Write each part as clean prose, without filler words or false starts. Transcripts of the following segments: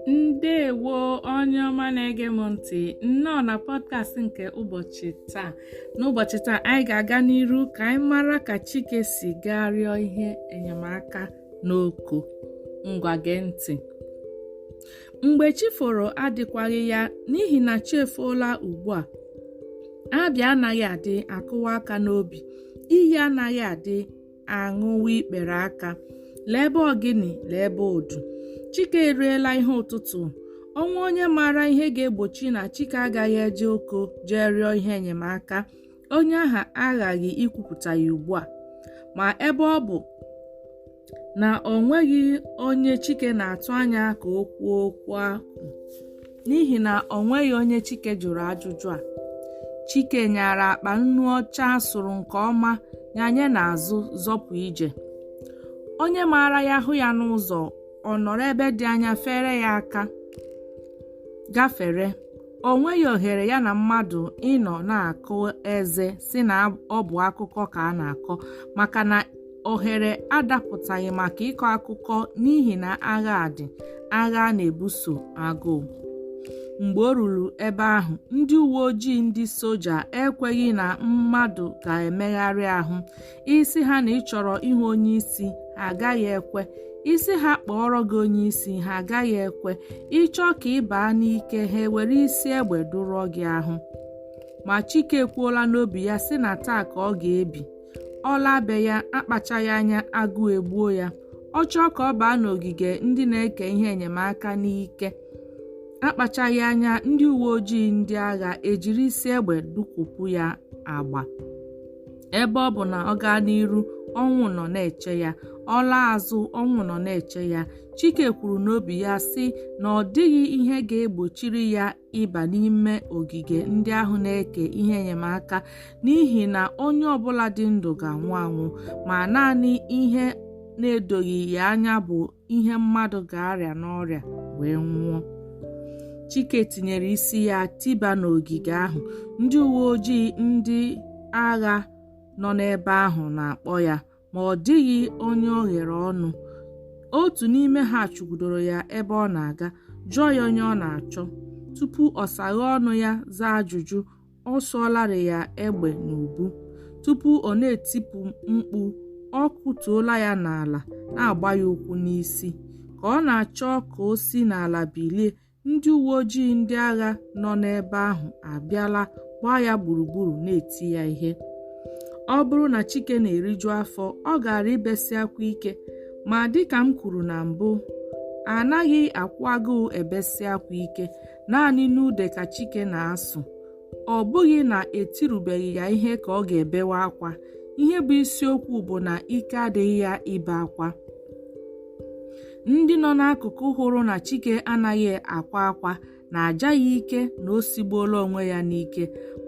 Ndewo onye ọma na-ege m ntị, nnọọ na pọdkast nke ụbọchị taa. N'ụbọchị taa, anyị ga-aga n'iru ka anyị mara ka Chike si gaa rịọ ihe enyemaka n'Oko. Ngwa, gee ntị. Mgbe chi foro adịkwaghị ya, n'ihi na chi efuola ugbu a. Abịa anaghị adị akụwa aka n'obi, iyi anaghị adị aṅụwa ikpere aka. Lee ebe ọgịnị, lee ebe odu. Chike eriela ihe ụtụtụ. Ọnwa onye maara ihe ga-egbochi na Chike agaghị eje Oko jee rịọ ihe enyemaka, onye ahụ aghaghị ikwupụta ya ugbu a. Ma ebe ọ bụ na o nweghị onye Chike na-atụ anya ka o kwuo okwu ahụ, n'ihi na o nweghị onye Chike jụrụ ajụjụ a, Chike nyara akpa nnu ọcha sụrụ nke ọma nyanye n'azụ zọpụ ije. Onye maara ya hụ ya n'ụzọ, ọ nọrọ ebe dị anya fere ya aka gafere. O nweghị ohere ya na mmadụ ịnọ na-akụ eze si na ọ bụ akụkọ ka a na-akọ, maka na ohere adapụtaghị maka ịkọ akụkọ, n'ihi na agha dị, agha a na-ebuso agụụ. Mgbe o ruru ebe ahụ, ndị uwe ojii, ndị soja ekweghị na mmadụ ga-emegharị ahụ. Isi ha na ị chọrọ ịhụ onye isi, ha agaghị ekwe. Isi ha kpọrọ gị onye isi, ha agaghị ekwe. Ịchọ ka ị baa n'ike, ha ewere isi egbe dụrọ gị ahụ. Ma Chike ekwuola n'obi ya sị na taa ka ọ ga-ebi. Ọ laa be ya, akpachaghị anya, agụụ egbuo ya. Ọ chọọ ka ọ baa n'ogige ndị na-eke ihe enyemaka n'ike, akpachaghị anya, ndị uwe ojii, ndị agha ejiri isi egbe dukwupụ ya agba. Ebe ọ bụ na ọ gaa n'iru, ọnwụ nọ na-eche ya; ọ laa azụ, ọnwụ nọ na-eche ya. Chike kwuru n'obi ya sị na ọ dịghị ihe ga-egbochiri ya ịba n'ime ogige ndị ahụ na-eke ihe enyemaka, n'ihi na onye ọbụla dị ndụ ga-anwụ anwụ. Ma naanị ihe na-edoghị ya anya bụ ihe mmadụ ga-arịa n'ọrịa wee nwụọ. Chike tinyere isi ya tiba n'ogige ahụ. Ndị uwe ojii, ndị agha nọ n'ebe ahụ na-akpọ ya, ma ọ dịghị onye o ghere ọnụ. Otu n'ime ha chụgidoro ya ebe ọ na-aga, jụọ ya onye ọ na-achọ. Tupu ọ saghee ọnụ ya zaa ajụjụ, ọ sụọlarị ya egbe n'ubu. Tupu ọ na-etipụ mkpu, ọ kụtuola ya n'ala, na-agba ya ụkwụ n'isi. Ka ọ na-achọ ka o si n'ala bilie, ndị uwe ojii, ndị agha nọ n'ebe ahụ abịala gbaa ya gburugburu, na-eti ya ihe. Ọ bụrụ na Chike na-eriju afọ, ọ gaara ibesi akwa ike. Ma dịka m kwuru na mbụ, anaghị akwụ agụụ ebesi akwa ike. Naanị n'ude ka Chike na-asụ. Ọ bụghị na etirubeghị ya ihe ka ọ ga-ebewe akwa. Ihe bụ isiokwu bụ na ike adịghị ya ibe akwa. Ndị nọ n'akụkụ hụrụ na Chike anaghị akwa akwa na-aja ya ike na o sigbuola onwe ya n'ike,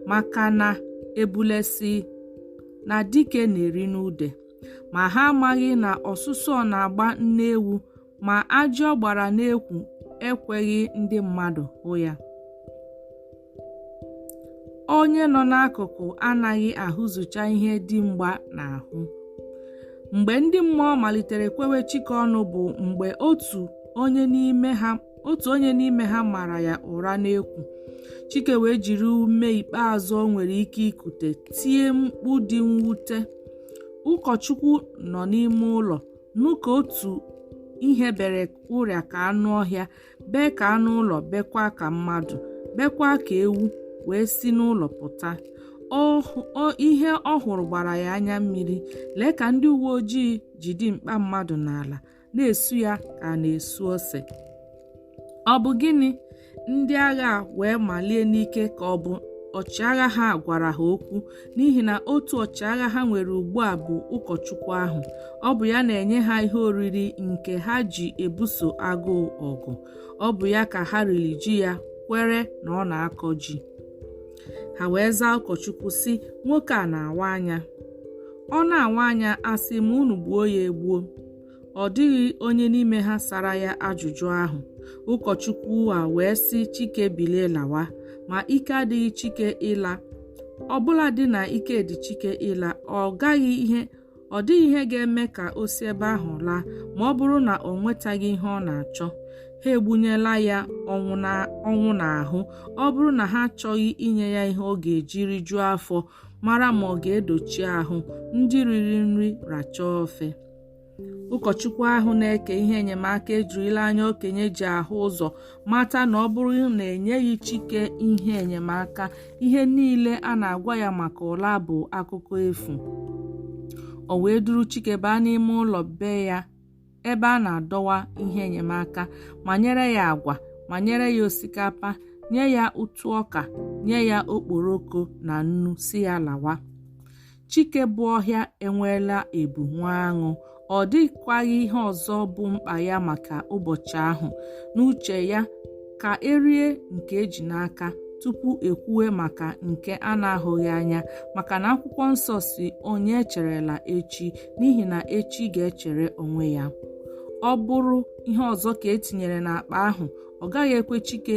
maka na ebule si na dike na-eri n'ude. Ma ha amaghị na ọsụsọ na-agba nne ewu, ma ajị ọ gbara n'ekwu ekweghị ndị mmadụ hụ ya. Onye nọ n'akụkụ anaghị ahụzụcha ihe dimgba na-ahụ. Mgbe ndị mmụọ malitere kwewe Chike ọnụ bụ mgbe otu onye n'ime ha mara ya ụra n'ekwu. Chike wee jiri ume ikpeazụ o nwere ike ikute tie mkpu dị mwute. Ụkọchukwu nọ n'ime ụlọ nụ ka otu ihe bere ụrịa ka anụ ọhịa, bee ka anụ ụlọ, bekwa ka mmadụ, bekwa ka ewu, wee si n'ụlọ pụta. Ihe ọ hụrụ gbara ya anya mmiri. Lee ka ndị uwe ojii ji dimkpa mmadụ n'ala, na-esu ya ka a na-esu ose. Ọ bụ gịnị? Ndị agha wee malie n'ike ka ọ bụ ọchịagha ha gwara ha okwu, n'ihi na otu ọchịagha ha nwere ugbu a bụ ụkọchukwu ahụ. Ọ bụ ya na-enye ha ihe oriri nke ha ji ebuso agụụ ọgụ. Ọ bụ ya ka ha riri ji ya, kwere na ọ na-akọ ji. Ha wee zaa ụkọchukwu sị, "Nwoke a na-awa anya. Ọ na-awa anya, asị ma unu gbuo ya egbuo." Ọ dịghị onye n'ime ha sara ya ajụjụ ahụ. Ụkọchukwu a wee sị Chike bilie lawa, ma ike adịghị Chike ịla. Ọbụla dị na ike dị Chike ịla, ọ gaghị ihe. Ọ dịghị ihe ga-eme ka o si ebe ahụ laa ma ọ bụrụ na o nwetaghị ihe ọ na-achọ. Ha egbunyela ya ọnwụ n'ahụ. Ọ bụrụ na ha achọghị inye ya ihe ọ ga-eji rijuo afọ, mara ma ọ ga-edochi ahụ. Ndị riri nri rachaa ofe. Ụkọchukwu ahụ na-eke ihe enyemaka ejirila anya okenye ji ahụ ụzọ mata na ọ bụrụ na enyeghị Chike ihe enyemaka, ihe niile a na-agwa ya maka ụla bụ akụkọ efu. O wee duru Chike baa n'ime ụlọ be ya ebe a na-adọwa ihe enyemaka, ma nyere ya agwa, ma nyere ya osikapa, nye ya ụtụ ọka, nye ya okporoko na nnu, si ya lawa. Chike bụ ọhịa enweela ebu nwa aṅụ. Ọ dịkwaghị ihe ọzọ bụ mkpa ya maka ụbọchị ahụ. N'uche ya, ka erie nke eji n'aka tupu ekwuwe maka nke a na-ahụghị anya, maka na akwụkwọ nsọ si onye echerela echi, n'ihi na echi ga-echere onwe ya. Ọ bụrụ ihe ọzọ ka etinyere n'akpa ahụ, ọ gaghị ekwe Chike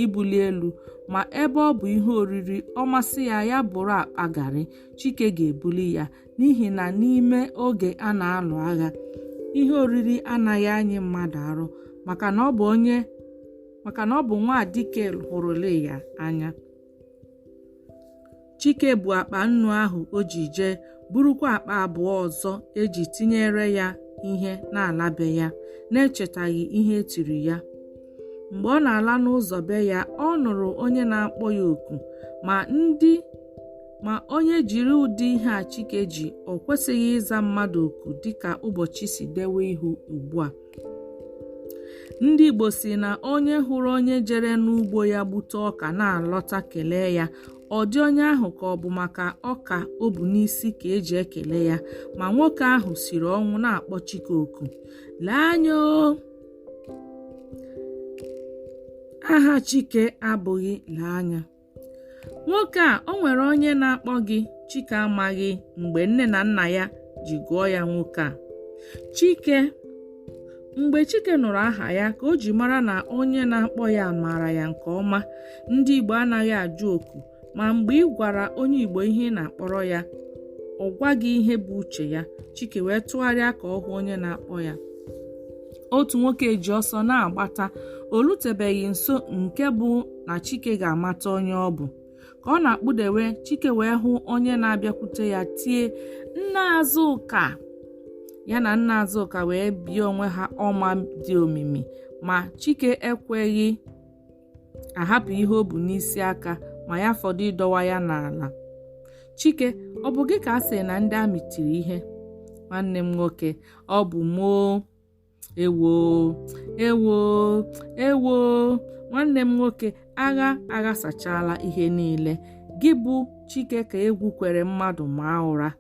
ibuli elu, ma ebe ọ bụ ihe oriri, ọ masị ya ya bụrụ akpa garị, Chike ga-ebuli ya, n'ihi na n'ime oge a na-alụ agha, ihe oriri anaghị anyị mmadụ arụ, maka na ọ bụ nwa dike hụrụle ya anya. Chike bụ akpa nnu ahụ o ji jee, burukwa akpa abụọ ọzọ eji tinyere ya ihe n'ala be ya, na-echetaghị ihe etiri ya. Mgbe ọ na-ala n'ụzọ be ya, ọ nụrụ onye na-akpọ ya oku, ma onye jiri ụdị ihe a Chike ji, ọ kwesịghị ịza mmadụ oku dịka ụbọchị si dewe ihu ugbu a. Ndị Igbo si na onye hụrụ onye jere n'ugbo ya gbute ọka na-alọta kelee ya, ọ dị onye ahụ ka ọ bụ maka ọka o bu n'isi ka eji ekele ya, ma nwoke ahụ siri ọnwụ na-akpọ Chike oku. Lee anya o! Aha Chike abụghị lee anya. Nwoke a, o nwere onye na-akpọ gị? Chike amaghị mgbe nne na nna ya ji gụọ ya nwoke a. Chike. Mgbe Chike nụrụ aha ya ka o ji mara na onye na-akpọ ya maara ya nke ọma. Ndị Igbo anaghị ajụ oku, ma mgbe ị gwara onye Igbo ihe ị na-akpọrọ ya, ọ gwa gị ihe bụ uche ya. Chike wee tụgharịa ka ọ hụ onye na-akpọ ya. Otu nwoke ji ọsọ na-agbata, o lutebeghị nso nke bụ na Chike ga-amata onye ọ bụ. Ka ọ na-akpụdewe, Chike wee hụ onye na-abịakwute ya tie, "Nna Azụka!" Ya na Nna Azụka wee bie onwe ha ọma dị omimi, ma Chike ekweghị ahapụ ihe o bu n'isi aka, ma ya fọdụ ịdọwa ya n'ala. Chike, ọ bụ gị ka a sị na ndị amị tiri ihe? Nwanne m nwoke, ọ bụ moo. Ewo, ewo, ewo, nwanne m nwoke, agha aghasachala ihe niile. Gị bụ Chike ka egwu kwere mmadụ maa ụra.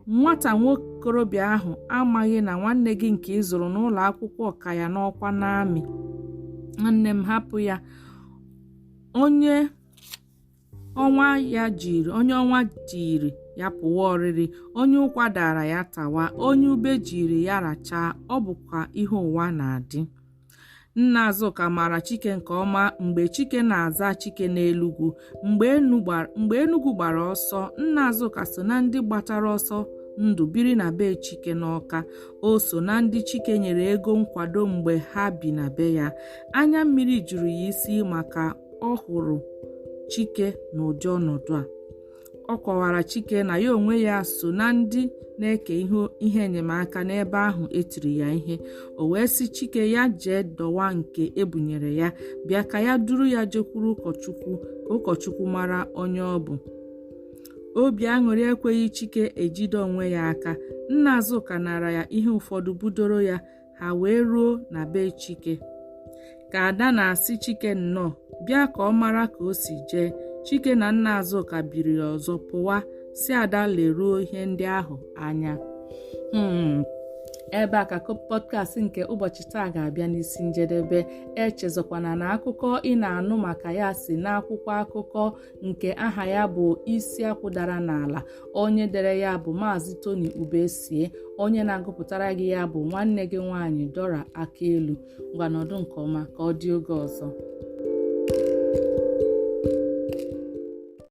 Nwata nwokorobịa ahụ amaghị na nwanne gị nke ị zụrụ n'ụlọ akwụkwọ ka ya n'ọkwa n'amị. Nwanne m, hapụ ya. Onye ọnwa jiri ya pụwa ọrịrị, onye ụkwa dara ya tawa, onye ube jiri ya rachaa, ọ bụkwa ihe ụwa na-adị. Nna Azụka maara Chike nke ọma mgbe Chike na-aza Chike n'Elugwu. Mgbe Enugu gbara ọsọ, Nna Azụka so na ndị gbatara ọsọ ndụ biri na be Chike n'Ọka. O so na ndị Chike nyere ego nkwado mgbe ha bi na be ya. Anya mmiri juru ya isi maka ọ hụrụ Chike n'ụdị ọnọdụ a. Ọ kọwara Chike na ya onwe ya so na ndị na-eke ihe enyemaka n'ebe ahụ etiri ya ihe. O wee sị Chike ya jee dọwa nke ebunyere ya, bịa ka ya duru ya jekwuru ụkọchukwu ka ụkọchukwu mara onye ọ bụ. Obi aṅụrị ekweghị Chike ejide onwe ya aka. Nna Azụka nara ya ihe ụfọdụ budoro ya, ha wee ruo na be Chike. Ka Ada na-asị Chike nnọọ, bịa ka ọ mara ka o si jee. Chike na Nna Azụka biri ọzọ pụwa, si Ada leruo ihe ndị ahụ anya. Ebe a ka pọdkast nke ụbọchị taa ga-abịa n'isi njedebe. Echezọkwana na akụkọ ị na-anụ maka ya si n'akwụkwọ akụkọ nke aha ya bụ Isi Akwụ Dara N'Ala. Onye dere ya bụ Maazị Tony Ubesie. Onye na-agụpụtara gị ya bụ nwanne gị nwaanyị Dora Akaelu. Ngwa nọdụ nke ọma ka ọ dị oge ọzọ.